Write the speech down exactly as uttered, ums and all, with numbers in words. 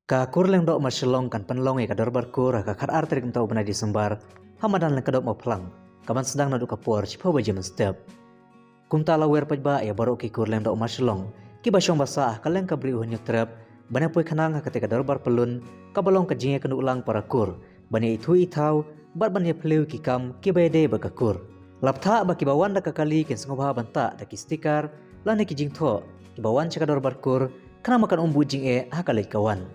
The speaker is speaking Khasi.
Ka kur Lyngdoh Marshillong kan pynlong ïa ka dorbar kur ha ka khatar tarik mynta u bnai Disembar, ha madan Lyngkdop Mawphlang, kaban sdang naduh ka por shiphew baje mynstep. Kumta la wer paidbah ïa baroh ki kur Lyngdoh Marshillong kiba shong ba sah ha ka lyngkha bri u Hynñiewtrep ban ïa poi khnang ha katei ka dorbar pyllun kaba long ka jingïakynduh lang para kur ban ïa ithuh ithaw bad ban ïa phylliew ki kam kiba ïadei bad ka kur. La bthah ba kiba wan da ka kali kin sngewbha ban tah da ki sticker lane ki jingthoh kiba wan sha ka dorbar kur, khnang ba kan ym bud jingeh ha ka leit ka wan.